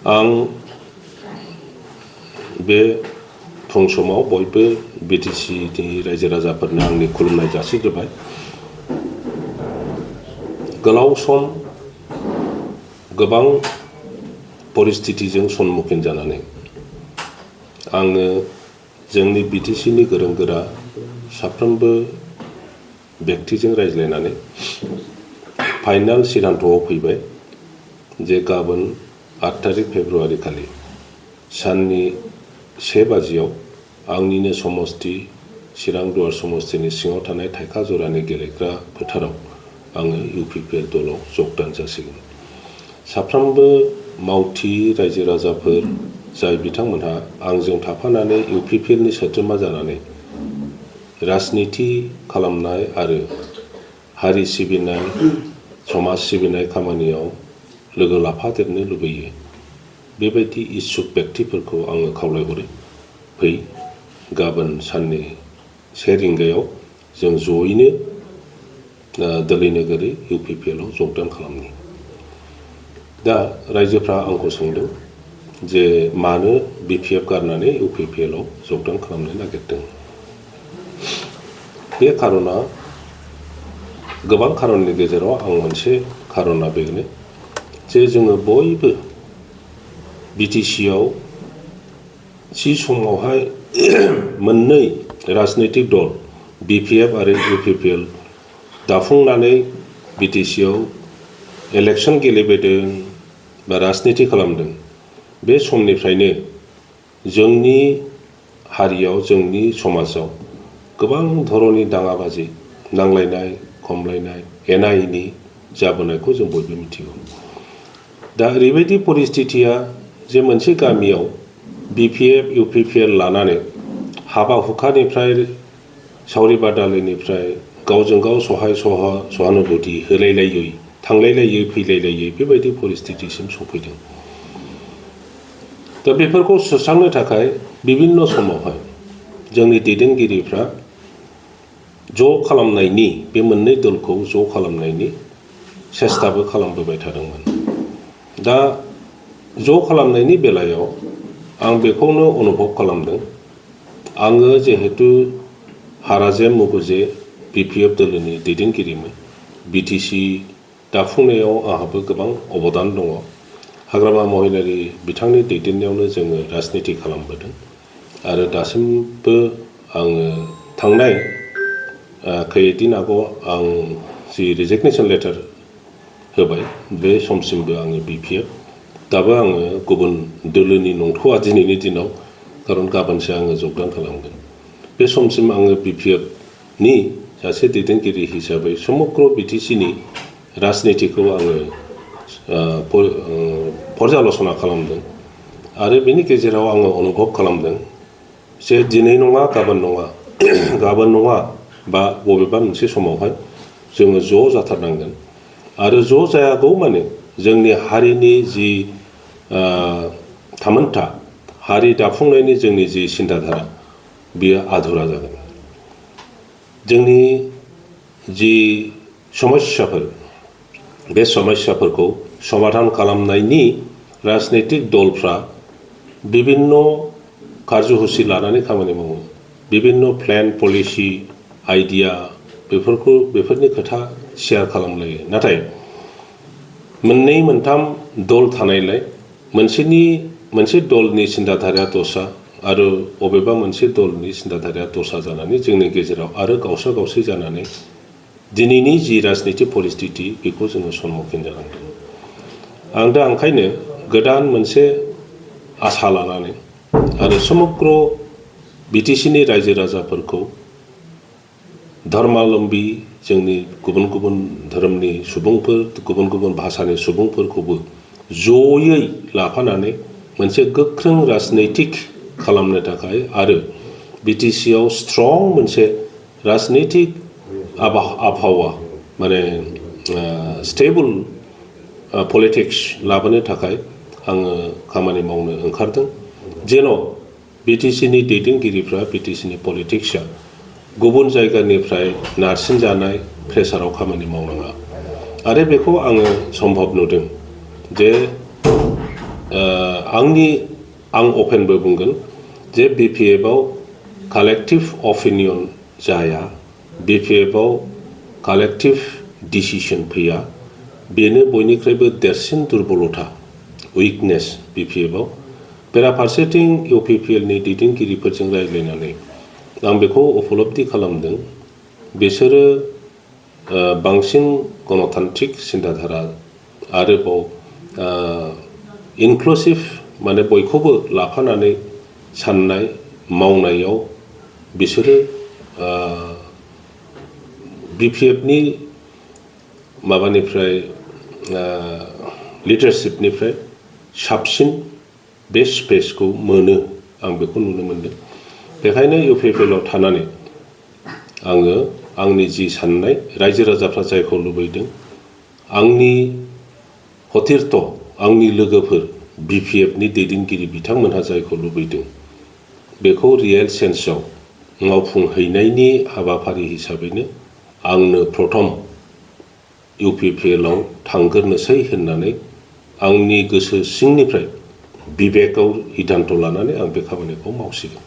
आं बे फुं समाव बयबो बिटिसिनि रायजो राजाफोरनो आंनि खुलुमनाय जासिग्रोबाय। गोलाव सम गोबां परिस्थितिजों सन्मुखीन जानानै आङो जोंनि बिटिसिनि गोरों गोरा साफ्रोमबो व्यक्तिजों रायज्लायनानै फाइनाल सिद्धान्तआव फैबाय जे गाबोन 8 तारिख फेब्रुवारि खालि साननि 1 बाजियाव आंनिनो समस्ति चिरां दुवार समस्तिनि सिङाव थानाय थाइखा जरानि गेलेग्रा फोथाराव आङो UPPL दलाव जगदान जासिगोन। साफ्रोमबो मावथि रायजो राजाफोर जाय बिथांमोनहा आंजों थाफानानै UPPLनि सोद्रोमा जानानै राजनिति खालामनाय आरो हारि सिबिनाय समाज सिबिनाय खामानियाव लोगो लाफादेरनो लुबैयो बेबायदि इच्छुक व्यक्तिफोरखौ आङो खावलायहरो, फै गाबोन साननि 1 रिंगायाव जों जयैनो दोलै नोगोरै UPPLआव जगदान खालामनि। दा रायजोफ्रा आंखौ सोंदों जे मानो BPF गारनानै UPPLआव जगदान खालामनो नागिरदों। बे खारना गोबां खारननि गेजेराव आं मोनसे खारना बेनो जे जोङो बयबो बिटिसिआव थि समावहाय मोननै राजनैतिक दल BPF आरो UPPL दाफुंनानै बिटिसिआव इलेक्सन गेलेबोदों बा राजनिति खालामदों। बे समनिफ्रायनो जोंनि हारियाव जोंनि समाजाव गोबां धरनि दाङाबाजि नांलायनाय खमलायनाय एना एनि जाबोनायखौ जों बयबो मिथिगौ। दा ओरैबायदि परिस्थितिया जे मोनसे गामियाव BPF UPPL लानानै हाबा हुखानिफ्राय सावरि बादालिनिफ्राय गावजों गाव सहानुभूति होलायलायै थांलायलायै फैलायलायै बेबायदि परिस्थितिसिम सफैदों। दा बेफोरखौ सुस्रांनो थाखाय बिभिन्न समावहाय जोंनि दैदेनगिरिफ्रा ज' खालामनायनि बे मोननै दलखौ ज' खालामनायनि सेस्ताबो खालामबोबाय थादोंमोन। दा ज' खालामनायनि बेलायाव आं बेखौनो अनुभब खालामदों। आङो जिहेतु हाराजेम मुगुजे BPF दोलोनि दैदेनगिरिमोन, बिटिसि दाफुंनायाव आंहाबो गोबां अबदान दङ। हाग्रामा महिलारि बिथांनि दैदेननायावनो जोङो राजनिति खालामबोदों आरो दासिमबो आङो थांनाय खैदिन आगोव आं जि रिजिगनेसन लेटार होबाय बे समसिमबो आङो BPF दाबो आङो गुबुन दोलोनि नंथ'आ दिनैनि दिनाव, खारन गाबोनसो आङो जगदान खालामगोन। बे समसिम आङो BPFनि सासे दैदेनगिरि हिसाबै समग्र बिटिसिनि राजनितिखौ आङो पर्यालसना खालामदों आरो बेनि गेजेराव आङो अनुभब खालामदों जे दिनै नङा गाबोन नङा बा बबेबा मोनसे समावहाय जोङो ज' जाथारनांगोन आरो ज' जायागौ माने जोंनि हारिनि जि थामोनथा हारि दाफुंनायनि जोंनि जि सिन्ताधारा बियो आधुरा जागोन। जोंनि जि समस्याफोर बे समस्याफोरखौ समाधान खालामनायनि राजनैतिक दलफ्रा बिभिन्न कार्यसुचि लानानै खामानि मावो, बिभिन्न प्लेन पलिसि आइडिया बेफोरनि खोथा शेयार खालामलायो। नाथाय मोननै मोनथाम दल थानायलाय मोनसे दलनि सिन्ताधाराया दस्रा आरो बबेबा मोनसे दलनि सिन्ताधाराया दस्रा जानानै जोंनि गेजेराव आरो गावसा गावसि जानानै दिनैनि जि राजनिति परिस्थिति बेखौ जोङो सन्मुखीन जानांदों। आं दा ओंखायनो गोदान मोनसे आसा लानानै आरो समग्र बिटिसिनि रायजो राजाफोरखौ धर्मालम्बी जोंनि गुबुन गुबुन धोरोमनि सुबुंफोर गुबुन गुबुन भाषानि सुबुंफोरखौबो जयै लाफानानै मोनसे गोख्रों राजनैतिक खालामनो थाखाय आरो बिटिसिआव स्ट्रं मोनसे राजनैतिक आबहावा माने स्टेबल पलिटिक्स लाबोनो थाखाय आङो खामानि मावनो ओंखारदों जेन' बिटिसिनि दैदेनगिरिफ्रा बिटिसिनि पलिटिक्सआ गुबुन जायगानिफ्राय नारसिनजानाय प्रेसाराव खामानि मावनाङा आरो बेखौ आङो सम्भब नुदों जे आं अपेनबो बुंगोन जे BPF-आव कालेक्टिभ अपिनियन जाया, BPF-आव कालेक्टिभ डिसिसन फैया। बेनो बयनिख्रुइबो देरसिन दुर्बलता, उइकनेस BPF-आव। बेराफारसेथिं UPPL-नि दैदेनगिरिफोरजों रायज्लायनानै आं बेखौ उपलब्धि खालामदों, बिसोरो बांसिन गणतान्त्रिक सिन्ताधारा आरोबाव इनक्लुसिभ माने बयखौबो लाफानानै साननाय मावनायाव बिसोरो BPF-नि माबानिफ्राय लिडारशिपनिफ्राय साबसिन बे स्पेसखौ मोनो, आं बेखौ नुनो मोनदों। बेखायनो UPPL-आव थानानै आङो आंनि जि साननाय, रायजो राजाफ्रा जायखौ लुबैदों, आंनि हथिरथ' आंनि लोगोफोर BPF-नि दैदेनगिरि बिथांमोनहा जायखौ लुबैदों, बेखौ रियेल सेन्सआव मावफुंहैनायनि हाबाफारि हिसाबैनो आंनो प्रथम UPPL-आव थांग्रोनोसै होननानै आंनि गोसो सिंनिफ्राय बिबेकआव सिद्धान्त लानानै आं बे खामानिखौ मावसिगोन।